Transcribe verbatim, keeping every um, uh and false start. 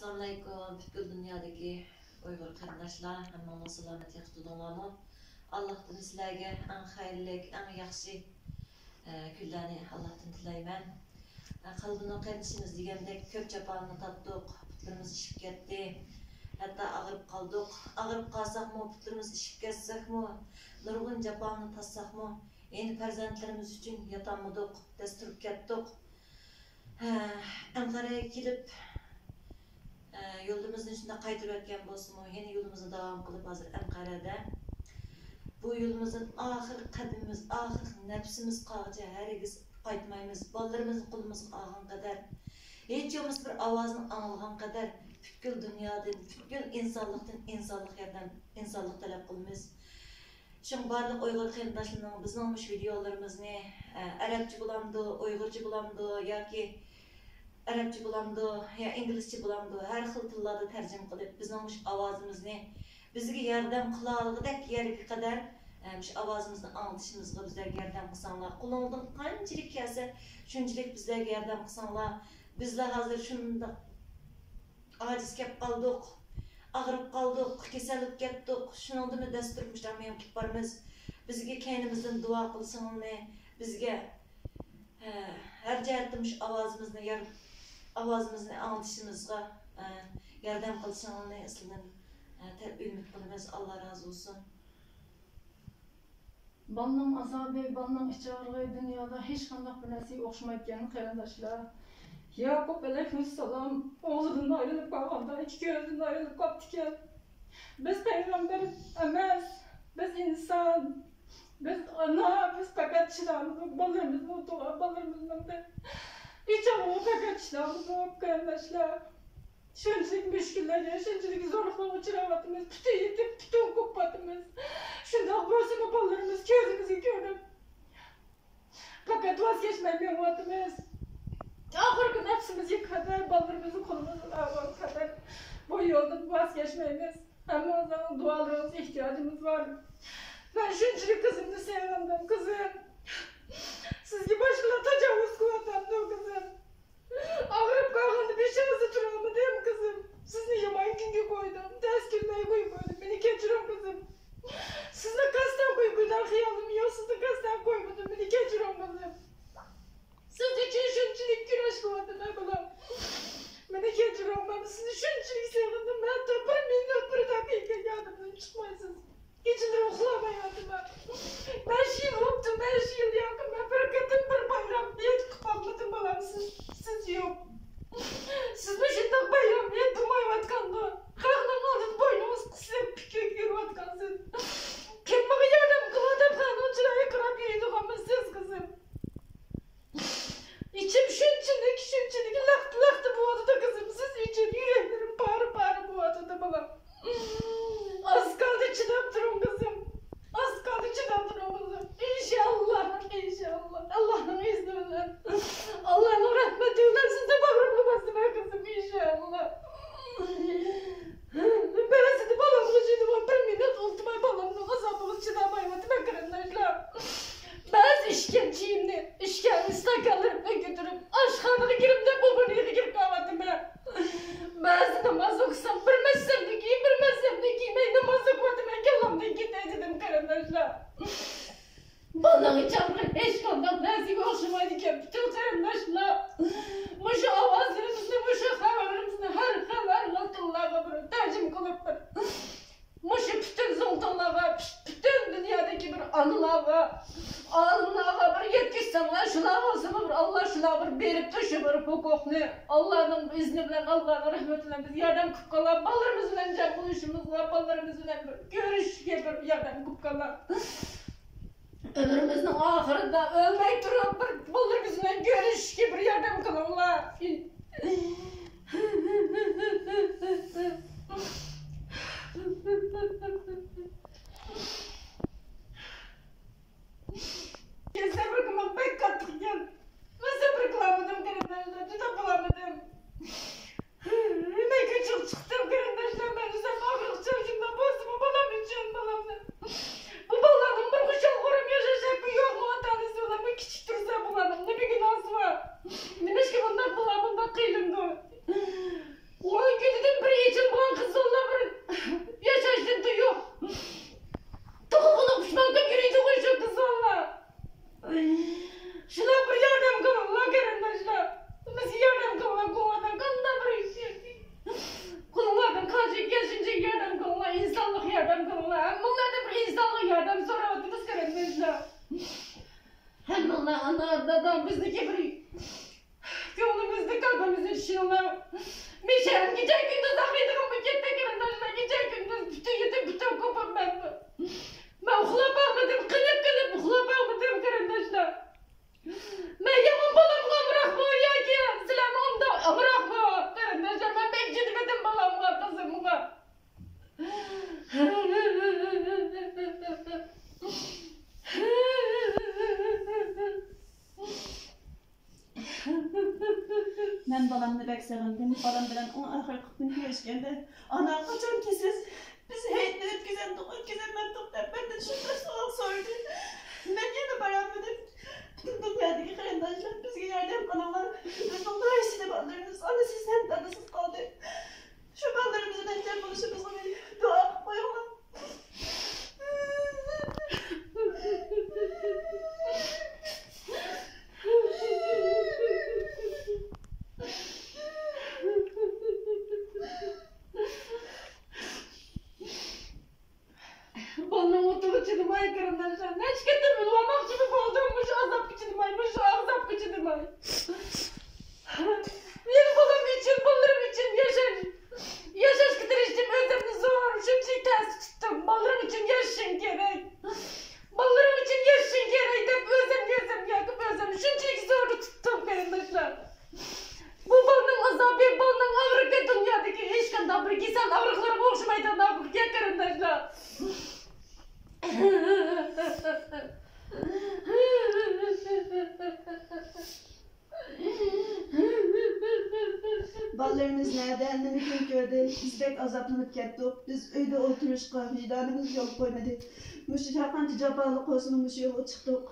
ئەسسالامۇئەلەيكۇم، پۈتكۈل دۇنيادىكى ئۇيغۇر قېرىنداشلار، ھەممىڭلار سالامەتلىك تۇتۇڭلارمۇ؟ ئاللاھتىن سىلەرگە ئەڭ خەيرلىك، ئەڭ ياخشى، ئە، كۈنلەرنى ئاللاھتىن تىلەيمەن. ئە، قەلبىنۇر قېرىندىشىمىز دېگەندەك، كۆپ جاپانى تارتتۇق، پۇتلىرىمىز ئىششىپ كەتتى، ھەتتا ئاغرىپ قالدۇق. ئاغرىپ قالساقمۇ، پۇتلىرىمىز ئىششىپ كەتسەكمۇ، نۇرغۇن جاپانى تارتساقمۇ، يەنە پەرزەنتلىرىمىز ئۈچۈن ياتالمىدۇق، دەس تۇرۇپ كەتتۇق. ھە، ئەنقەرەگە كېلىپ، ئە، يولىمىزنى شۇنداق قايتۇرۇۋەتكەن بولسىمۇ، يەنە يولىمىزنى داۋام قىلىپ، ھازىر ئەنقەرەدە. بۇ يولىمىزدىن ئاخىرقى قەدىمىمىز، ئاخىرقى نەپىسىمىز قالغۇچە ھەرگىز قايتمايمىز. بالىلىرىمىزنى قولىمىزغا ئالغان قەدەر، ھېچ بولمىسا بىر ئاۋازنى ئاڭلىغان قەدەر، پۈتكۈل دۇنيادىن، پۈتكۈل ئىنسانلىقتىن ئىنسانلىق ياردەم، ئىنسانلىق تەلەپ قىلىمىز. شۇڭا بارلىق ئۇيغۇر قېرىنداشلىرىنىڭ بىزنىڭ مۇشۇ ۋىدېئولىرىمىزنى، ئە، ئەرەبچە بولامدۇ، ئۇيغۇرچە بولامدۇ ياكى ئەرەبچە بولامدۇ يا ئىنگلىزچە بولامدۇ، ھەر خىل تىللاردا تەرجىمە قىلىپ، بىزنىڭ مۇشۇ ئاۋازىمىزنى بىزگە ياردەم قىلالىغۇدەك يەرگە قەدەر، ئە، مۇشۇ ئاۋازىمىزنى ئاڭلىتىشىمىزغا بىزلەرگە ياردەم قىلساڭلار، قولۇڭدىن قانچىلىك كەلسە، شۇنچىلىك بىزلەرگە ياردەم قىلساڭلار. بىزلەر ھازىر شۇنداق ئاجىز كەپ قالدۇق، ئاغرىپ قالدۇق، كېسەللىك كەتتۇق. شۇنىڭدىنمۇ دەس تۇرۇپ مۇشۇنداق مېڭىپ كېتىپ بارىمىز. بىزگە كەينىمىزدىن دۇئا قىلىشىڭلارنى، بىزگە، ھە، ھەر جەھەتتىن مۇشۇ ئاۋازىمىزنى يار-، ئاۋازىمىزنى ئاڭلىتىشىمىزغا، ھە، ياردەم قىلىشىڭلارنى سىلەردىن، ھە، تە-، ئۈمىد قىلىمىز. ئاللا رازى بولسۇن. بالىنىڭ ئازابى، بالىنىڭ ئىچ ئاغرىقى دۇنيادا ھېچقانداق بىر نەرسىگە ئوخشىمايدىكەن، قېرىنداشلار. ياقۇپ ئەلەيھىسسالام ئوغلىدىن ئايرىلىپ قالغاندا ئىككى كۆزىدىن ئايرىلىپ قاپتىكەن. بىز پەيغەمبەر ئەمەس، بىز ئىنسان، بىز ئانا، بىز پەقەت چىداملىق، بالىلىرىمىزنى ئۇنتۇغان، بالىلىرىمىزنىڭ ئىچ ئاغرىقىغا پەقەت چىداملىق، قېرىنداشلار. شۇنچىلىك مۈشكۈللەرگە، شۇنچىلىك زورلۇقلارغا ئۇچراۋاتىمىز، پۈتۈن يېتىپ، پۈتۈن قوپۇۋاتىمىز. شۇنداق بولسىمۇ، بالىلىرىمىز كۆزىمىزگە كۆرۈنۈپ، پەقەت ۋاز كەچمەي مېڭىۋاتىمىز. ئاخىرقى نەپسىمىزگە قەدەر، بالىلىرىمىزنى قولىمىزدىن ئالغانغا قەدەر بۇ يولدىن ۋاز كەچمەيمىز. ھەممىڭىزنىڭ دۇئالىرىڭىزغا ئېھتىياجىمىز بار. مەن شۇنچىلىك قىزىمنى سېغىندىم، قىزىم. سىزگە باشقىلار تاجاۋۇز قىلىۋاتامدۇ، قىزىم؟ ئاغرىپ قالغاندا بېشىڭىزدا تۇرالمىدىم، قىزىم. سىزنى يامان كۈنگە قويدۇم، تەس كۈنلەرگە قويۇپ قويدۇم. مېنى كەچۈرۈڭ، قىزىم. سىزنى قەستەن قويۇپ كېتەر خىيالىم يوق، سىزنى قەستەن قويمىدىم. مېنى كەچۈرۈڭ، قىزىم. سىز ئۈچۈن شۇنچىلىك كۈرەش قىلىۋاتىمەن، بالام. مېنى كەچۈرۈڭ، مەن سىزنى شۇنچىلىك سېغىندىم، ھەتتا بىر مىنۇت، بىر دەقىقە يادىمدىن چىقمايسىز. كېچىلىرى ئۇخلىمايۋاتىمەن. بەش يىل بوپتۇ، بەش يىل ياقى مەن بىر قېتىم بىر بايرام ھېيت قىلىپ باقمىدىم، بالام، سىز، سىز يوق. سىز مۇشۇنداق بايرام ھېيت قىلمايۋاتقاندا، خەقنىڭ ئالدىدا بوينىڭىز قىسىلىپ، پۈكۈپ يۈرۈۋاتقانسىز. كىم ماڭا ياردەم قىلار دەپ خەقنىڭ چىرايىغا قاراپ يۈرىدىغانمۇ سىز، قىزىم؟ ئىچىم شۇنچىلىك، شۇنچىلىك لەختە-لەختە بولۇۋاتىدۇ، قىزىم، سىز ئۈچۈن يۈرەكلىرىم پارە-پارە بولۇۋاتىدۇ، بالام. ئاز قالدى، چىداپ تۇرۇڭ، قىزىم. ئاز قالدى، چىداپ تۇرۇڭ، قىزىم. ئىنشاللا، ئىنشاللا. ئاللانىڭ ئىزنى بىلەن، ئاللانىڭ رەھمىتى بىلەن سىزنى باغرىمغا باسىمەن، قىزىم، ئىنشاللا. بەزىدە بالامغا جېنىم بار، بىر مىنۇت ئۇنتۇماي بالامنىڭ ئازابىغا چىدىيالمايۋاتىمەن، قېرىنداشلار. بەزى ئىچكەن چېيىمنى، ئىچكەن ئىستاكانلىرىمنى كۆتۈرۈپ، ئاشخانىغا كىرىمدە بۇ بۇرنىغا كىرىپ قالىۋاتىمەن. بەزى ناماز ئوقۇسام، بىر مەزھەپنى كىيىپ، بىر مەزھەپنى كىيمەي ناماز ئوقۇۋاتىمەن، كاللامدىن كېتەي دېدىم، قېرىنداشلار. بالىنىڭ ئىچ ئاغرىقى ھېچقانداق نەرسىگە ئوخشىمايدىكەن، پۈتۈن قېرىنداشلار. مۇشۇ ئاۋازلىرىمىزنى، مۇشۇ خەۋەرلىرىمىزنى ھەر خىل، ھەر خىل تىللارغا بىر تەرجىمە قىلىپ، بىر مۇشۇ پۈتۈن زۇڭتۇڭلارغا، پۈتۈن دۇنيادىكى بىر ئانىلارغا، ئالىملارغا بىر يەتكۈزسەڭلار، شۇلار بولسىمۇ بىر ئاللا، شۇلار بىر بېرىپتۇ شۇ بىر ھوقۇقنى. ئاللانىڭ ئىزنى بىلەن، ئاللانىڭ رەھمىتى بىلەن بىز ياردەم قىلىپ قالار، بالىلىرىمىز بىلەن جەم بولۇشىمىزغا، بالىلىرىمىز بىلەن بىر كۆرۈشۈشكە بىر ياردەم قىلىپ قالار. ئۆمرىمىزنىڭ ئاخىرىدا ئۆلمەي تۇرۇپ، بىر بالىلىرىمىز بىلەن كۆرۈشۈشكە بىر ياردەم قىلىڭلار. سەبرىم بەك قاتتىق ئىكەن. مەن سەبرى قىلالمىدىم، قېرىنداشلار، چىداپ بولالمىدىم. مەن كۆچىگە چىقتىم، قېرىنداشلار، مەن ئۆزۈم ئاغرىقچان شۇنداق بولسىمۇ، بالام ئۈچۈن، بالامنى. بۇ بالىلارنىڭ بىر خۇشال-خۇرام ياشاش ھەققى يوقمۇ؟ ئاتا-ئانىسى بىلەن بۇ كىچىك تۇرسا، بۇلارنىڭ نېمە گۇناھسى بار؟ نېمىشقا بۇنداق بۇلار بۇنداق قىينىلىدۇ؟ مېشەم كېچە كۈندۈز ئاغرىيدىغان بولۇپ كەتتى، قېرىنداشلار. كېچە كۈندۈز پۈتۈن يېتىپ، پۈتۈن قوپۇپ مەن. مەن ئۇخلاپ باقمىدىم، قېنىپ قېنىپ ئۇخلاپ باقمىدىم، قېرىنداشلار. مەن يامان بالامغا ئامراقمۇ ياكى سىلەرمۇ ئۇنداق ئامراقمۇ؟ قېرىنداشلار، مەن بەك ئېچىنىۋىدىم بالامغا، قىزىمغا. مەن بالامنى بەك سېغىندىم. بالام بىلەن ئەڭ ئاخىرقى كۈن كۆرۈشكەندە، ئانا، قاچانكى سىز بىز ھېيتنى ئۆتكۈزەمدۇق، ئۆتكۈزەلمەمدۇق دەپ مەندىن شۇنداق سوئال سورىدى. مەن يەنە بارالمىدىم. پۈتۈن دۇنيادىكى قېرىنداشلار، بىزگە ياردەم قىلىڭلار. بىزنىڭ بىر سىلى بالىلىرىمىز ئانىسىز ھەم دادىسىز قالدى. شۇ بالىلىرىمىزنى مەكتەپ بولۇشىمىزغا دۇئا قىلىپ قويۇڭلار. بالىنىڭ ئوتىغا چىدىماي، قېرىنداشلار، نەچچە قېتىم ئۆلۈۋالماقچىمۇ بولدۇم، مۇشۇ ئازابقا چىدىماي، مۇشۇ ئازابقا چىدىماي. يەنە بالام ئۈچۈن، بالىلىرىم ئۈچۈن ياشاش، ياشاشقا تىرىشتىم، ئۆزۈمنى زور، شۇنچىلىك تەستە تۇتتۇم. بالىلىرىم ئۈچۈن ياشىشىم كېرەك. بالىلىرىم ئۈچۈن ياشىشىم كېرەك دەپ ئۆزۈمنى ئۆزۈم ياقىپ، ئۆزۈمنى شۇنچىلىك زوردا تۇتتۇم، قېرىنداشلار. بۇ بالىنىڭ ئازابى، بالىنىڭ ئاغرىقى دۇنيادىكى ھېچقانداق بىر كېسەل ئاغرىقلىرىغا ئوخشىمايدىغان ئاغرىق ئىكەن، قېرىنداشلار. بالىلىرىمىز نەدە، نېمە كۈن كۆردى؟ بىز بەك ئازابلىنىپ كەتتۇق. بىز ئۆيدە ئولتۇرۇشقا ۋىجدانىمىز يول قويمىدى. مۇشۇ ھەرقانچە جاپالىق بولسىمۇ، مۇشۇ يولغا چىقتۇق.